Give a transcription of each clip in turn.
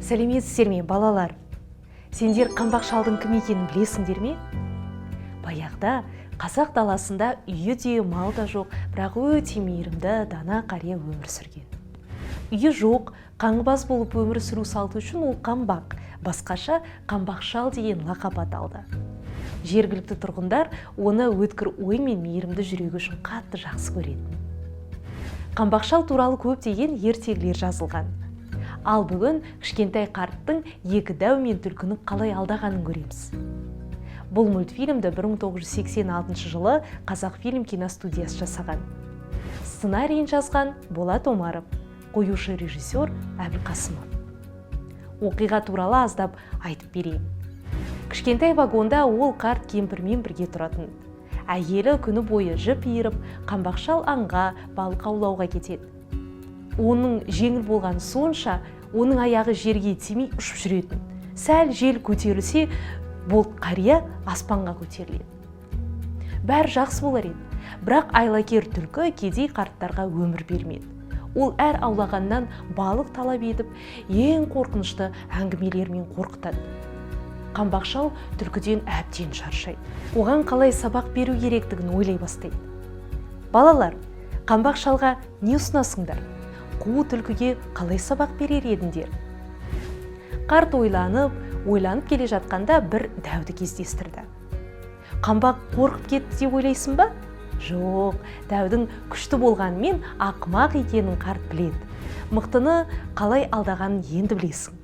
Сәлеметсіздер ме, балалар? Сендер Қаңбақ шалдың кім екенін білесіңдер ме? Баяғыда қазақ даласында үйі де, мал да жоқ, бірақ өте мейірімді дана қария өмір сүрген. Үйі жоқ, қаңғыбас болып өмір сүру салты үшін ол Қамбақ, басқаша Қамбақ шал деген лақап аталды. Жергілікті тұрғындар оны өткір ой мен мейірімді жүрегі үшін қатты жақсы көретін. Қамбақ шал туралы көптеген ертегілер жазылған. Ал бүгін кішкентай қарттың екі дәу мен түлкіні қалай алдағанын көреміз. Бұл мультфильмді 1986 жылы Қазақфильм киностудиясы жасаған. Сценарийін жазған Болат Омаров, қоюшы режиссер Әбілқасымов. Оқиға туралы аздап айтып берейін. Кішкентай вагонда ол қарт кемпірмен бірге тұратын. Әйелі күні бойы жіп иіріп, Қамбақ шал аңға, балық аулауға кетеді. Оның жеңіл болғаны сонша, оның аяғы жерге тимей ұшып жүретін. Сәл жел көтерілсе болды, қария аспанға көтеріледі. Бәрі жақсы болар еді, бірақ айлакер түлкі кедей қарттарға өмір бермеді. Ол әр аулағаннан балық талап етіп, ең қорқынышты әңгімелермен қорқытады. Қамбақ шал түлкіден әбден шаршайды. Оған қалай сабақ беру керектігін ойлай бастайды. Балалар, Қамбақ шалға не ұсынасыңдар? Қу түлкіге қалай сабақ берер едіңдер? Қарт ойланып ойланып келе жатқанда бір дәуді кездестірді. Қамбақ қорқып кетті деп ойлайсың ба? Жоқ, дәудің күшті болғанымен, ақымақ екенін қарт біледі. Мықтыны қалай алдағанын енді білесің.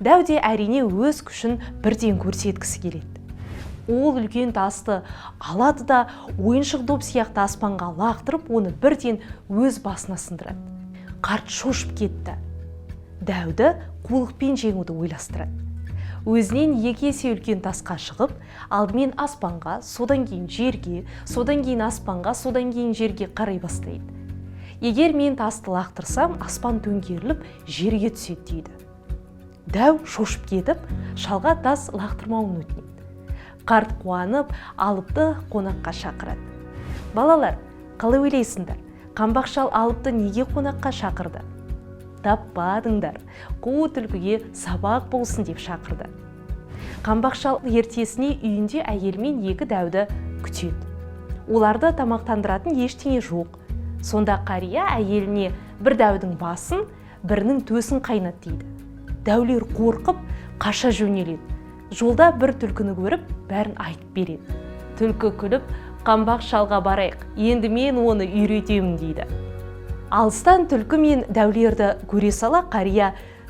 Дәу де, әрине, өз күшін бірден көрсеткісі келеді. Ол үлкен тасты алады да, ойыншық доп сияқты аспанға лақтырып, оны бірден өз басына сындырады. Қарт шошып кетті. Дәуді қулықпен жеңуді ойластырады. Өзінен екі есе үлкен тасқа шығып, алдымен аспанға, содан кейін жерге, содан кейін аспанға, содан кейін жерге қарай бастайды. «Егер мен тасты лақтырсам, аспан төңкеріліп, жерге түседі», – дейді. Дәу шошып кетіп, шалға тас лақтырмауын өтінеді. Қарт қуанып, алыпты қонаққа шақырады. Балалар, қалай ойлайсыңдар, Қамбақ шал алыпты неге қонаққа шақырды? Таппадыңдар. Қу түлкіге сабақ болсын деп шақырды. Қамбақ шал ертесіне үйінде әйелімен екі дәуді күтеді. Оларды тамақтандыратын ештеңе жоқ. Сонда қария әйеліне: «Бір дәудің басын, бірінің төсін қайнат», – дейді. Дәулер қорқып, қаша жөнеледі. Жолда бір түлкіні көріп, бәрін айтып береді. Түлкі күліп: «Қамбақ шалға барайық, енді мен оны үйретемін», – дейді. Алыстан түлкі мен дәулерді көре сала қария: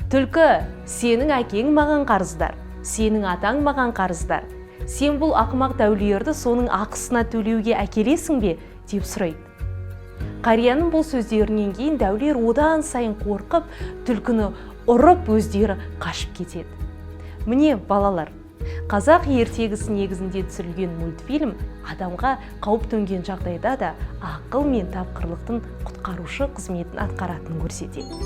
«Түлкі, сенің әкең маған қарыздар, сенің атаң маған қарыздар. Сен бұл ақымақ дәулерді соның ақысына төлеуге әкелесің бе?» – деп сұрайды. Қарияның бұл сөздерінен кейін дәулер одан сайын қорқып, түлкіні ұрып, өздері қашып кетеді. Міне, балалар, қазақ ертегісі негізінде түсірілген мультфильм адамға қауіп төнген жағдайда да ақыл мен тапқырлықтың құтқарушы қызметін атқаратынын көрсетеді.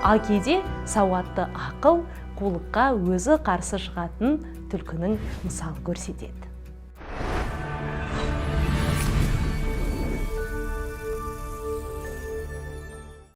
Ал кейде сауатты ақыл қулыққа өзі қарсы шығатын түлкінің мысалы көрсетеді.